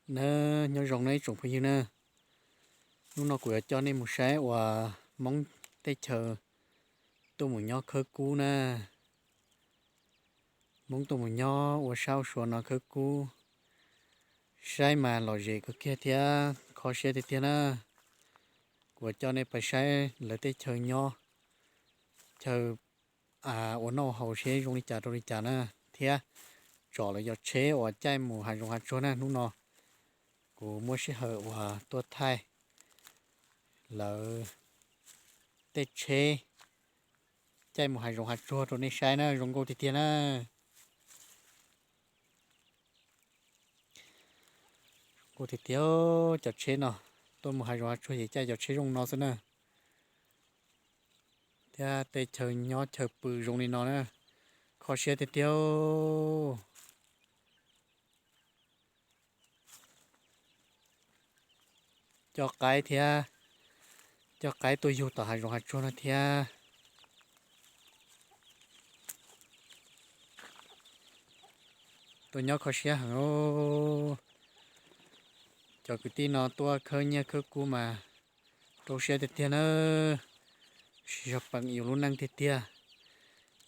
Na, nyob zoo na ib tsoom phooj ywg na, hnub no kuv yuav coj nej mus saib uas Hmoob teb chaws tuaj mus nyob khawb kub na. Hmoob tuaj mus nyob ua sab ua sua no khawb kub, saib mas lom zem kawg kiag thiab kho siab tiag tiag na. Kuv yuav coj nej pais saib lawv tej chaw nyob, chaw ua noj haus seb zoo li cas rau li cas na, thiab tsom lawv cov tsheb uas caij mus hav zoov hav tsuag na. Hnub no kuv muab sij hawm uas tuaj thaij lawv tej tsheb caij mus hav zoov hav tsuag rau nej saib na, zoo nkauj tiag tiag na. Zoo nkauj tiag tiag, cov tsheb no tuaj mus hav zoov hav tsuag ces caij cov tsheb zoo no xwb na. Thiab tej chaw nyob chaw pw zoo li no na, kho siab tiag tiag. Coj qaib thiab, coj qaib tuaj yug tom hav zoov hav tsuag no thiab. Tuaj nyob kho siab heev. Cov kwv tij no tuaj khawb nyiaj khawb kub mas rau siab tiag tiag na. Siv zog peem yus lub neej tiag tiag.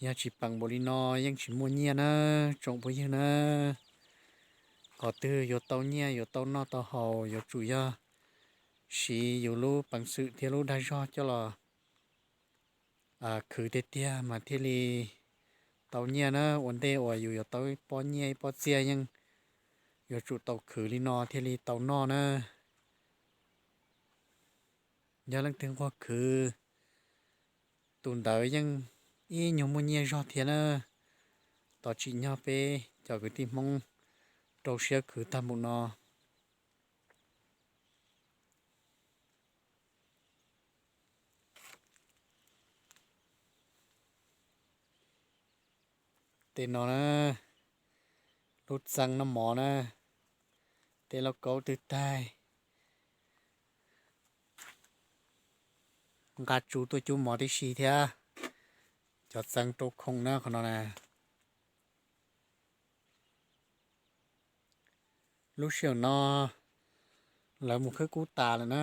Yog tsis peem npaum li no yeej tsis muaj nyiaj na, tsoom phooj ywg na. Qhov twg yuav tau nyiaj yuav tau noj tau haus yuav tsum yog siv yus lub peev xwm thiab lub dag zog coj los khwv tiag tiag mas thiaj li tau nyiaj na. Ua ntej uas yus yuav tau ib pob nyiaj ib pob txiaj yeej yuav tsum tau khwv li no thiaj li tau noj na. Yog leej twg nquag khwv, tus ntawd yeej ib nyuag muaj nyiaj zog thiab na. Tos tsim nyog peb cov kwv tij Hmoob rau siab khwv tag npaum no. Tej no na, lub txee noj mov na, tej lauj kaub twb taig, nqa tsu tuaj cub mov tib si thiab. Cov txee rau khoom na qhov no na. Lub sij hawm no lawv mus khawb kub tas lawm na.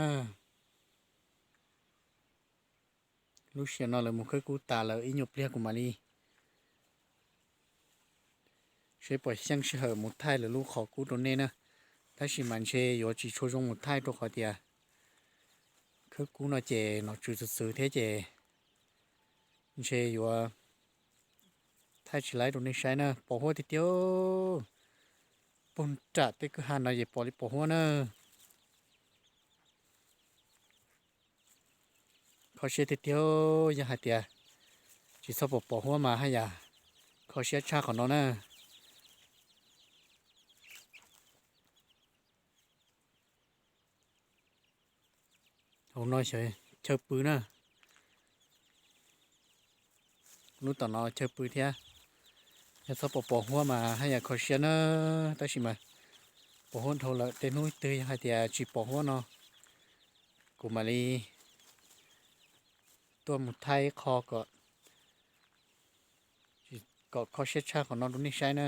Lub sij hawm no lawv mus khawb kub tas lawm, ib nyuag pliag kuv mam li seb puas xyeej sij hawm mus thaij lawv lub qhov kub rau nej na. Tab sis mas ntshe yuav tsis tshua zoo mus thaij rau qhov tias khawb kub no ces nom tswv txwv txwv thiab ces ntshe yuav thaij tsis laib rau nej saib na. Pos huab tiag tiag, puag nram tej kwj ha no ces pos li pos huab na. Kho siab tiag tiag, yog hais tias tsis txhob pom pos huab mas haj yam kho siab tshaj qhov no na. Hauv no xyov chaw pw na. Lub tom no chaw pw thiab. Yog txhob pom pos huab mas haj yam kho siab na. Tab sis mas pos huab dhau lawm, tej hnub twg yog hais tias tsis pos huab no kuv mam li tuaj mus thaij ib qho kom, kom kho siab tshaj qhov no rau nej saib na.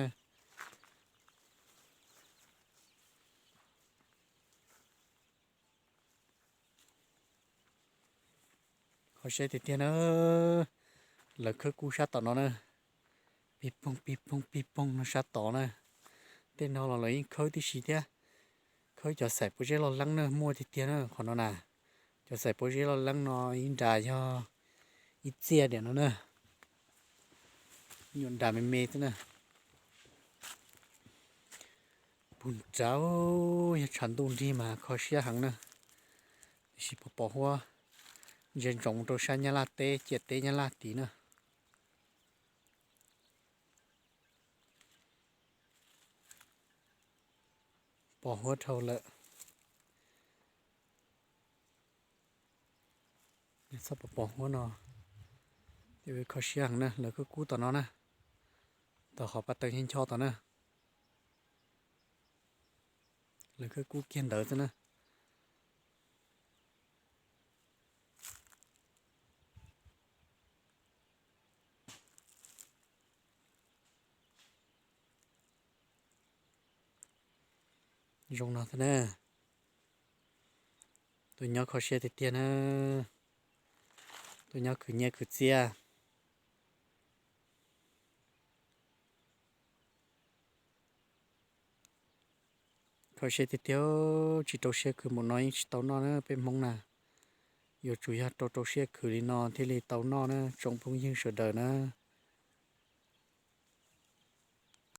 Kho siab tiag tiag na. Lawv khawb kub sab tom no na. Pig poog pig poog pig poog no sab tod na. Tej no los lawv yeej khawb tib si thiab. Khawb cov xaim pob zeb loj leeb na, muaj tiag tiag na qhov no na. Cov xaim pob zeb loj leeb no ib nra yog ib txiaj diam no na. Nyuam nra me me xwb na. Puag nrad, yog tshav ntuj nrig mas kho siab heev na. Tiam sis pos pos huab ntsia ntsoov rau sab Nyab Laj teb, ciam teb Nyab Laj tid na. Pos huab dhau lawm. Txhob pos pos huab no. Kho siab heev na, lawv khawb kub tom no na. Tom qhov pas taws ncho ncho tom na. Lawv khawb kub kiag ntawd xwb na. Zoo no thiab na. Tus nyob kho siab tiag tiag na. Tus nyob khwv nyiaj khwv txiaj. Kho siab tiag tiag, tsis rau siab khwv npaum no yeej tsis tau noj na peb Hmoob na. Yuav tsum yog rau rau siab khwv li no thiaj li tau noj na tsoom phooj ywg sawv daws na.